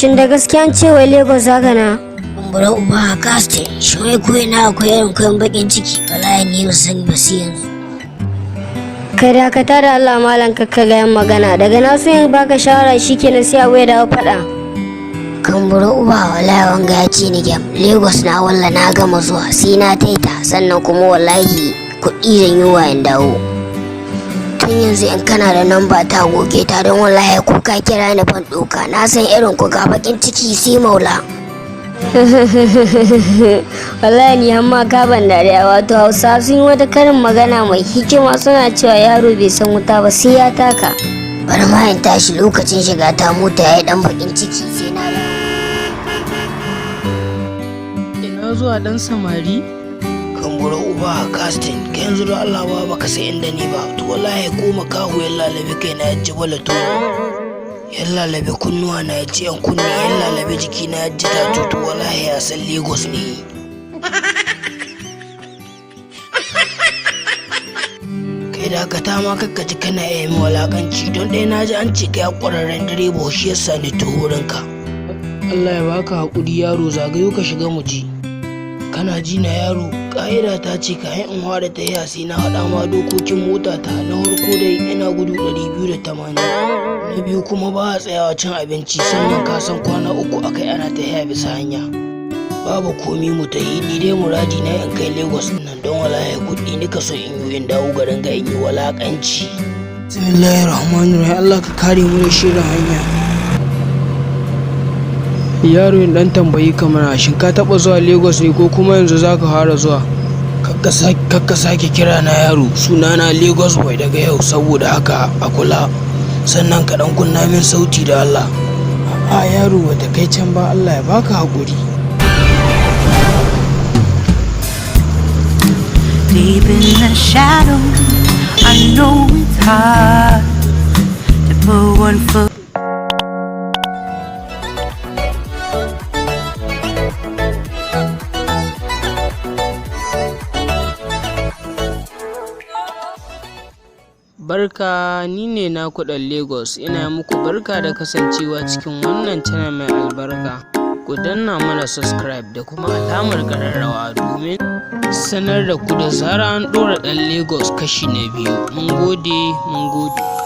Shin da gaskiyan cewa Lagos haka na? Bura uba casting shi wai ko ina akwai irin koyon bakin ciki, wallahi ni ba sani ba sai yanzu. Kai, dakata da Allah malam, kakka ga yan magana. Daga na so yin baka shawara, shikenan sai abu ya dawo faɗa. Kan bura uba, wallahi wanga ya ce ni gam Lagos na walla na gama zuwa sai na taita, sannan kuma wallahi kuɗi zan yi wa in dawo. Tun yanzu in kana da namba ta goge ta, don wallahi ko ka kira ni ban ɗoka. Na san irin ku ga bakin ciki sai maula. Wallahi ni hamma ka ban dariya. Wato Hausa sun yi wata karin magana mai hikima, suna cewa yaro bai san wuta ba sai ya taka. Bari ma in tashi, lokacin shiga ta mota ya yi, dan bakin ciki, sai na dawo. Ina zuwa, dan samari? Kambura uba casting, ka yanzu da Allah ba baka sai inda ni ba. To wallahi ko makahu ya lalabe kai na ji bala, to ya lalabe kunnuwa na ya ji yan kunne, ya lalabe jiki na ya ji tatu, to wallahi ya san Lagos ne. Kai, dakata ma, kakka ji kana iya min walakanci, don ɗaya na ji an ce kai ƙwararren direba, shi yasa ni tuhurinka. Allah ya baka haƙuri yaro, zagayo ka shiga mu ji. Kana ji na yaro, ƙa'ida ta ce kayan in fara tahiya sai na haɗa ma dokokin mota ta. Na farko dai ina gudu 280, na biyu kuma ba a tsayawa cin abinci, sannan ka san kwana 3 akai ana tahiya bisa hanya. Babu komi, mu tahi. Ni dai muradi na in kai Lagos nan, don wallahi kuɗi nika so in yi in dawo garin ga in yi walakanci. Bismillahir rahmanir rahim. Allah ka kare mu da shirin hanya. Yaro, in dan tambayi kamar, shin ka taba zuwa Lagos ne ko kuma yanzu zaka fara zuwa? Kakka sake kira na yaro, sunana Lagos boy daga yau, saboda haka a kula, sannan ka dan kunna min sauti da Allah. A yaro, bata kai can ba. Allah ya baka hakuri. Deep in the shadows, I know it's hard to put one foot. Barka, ni ne naku ɗan Lagos. Ina muku barka da kasancewa cikin wannan channel mai albarka. Ku danna mana subscribe da kuma alamar ƙararrawa domin sanar da ku da zarar an ɗora ɗan Lagos kashi na biyu. Mun gode, mun gode.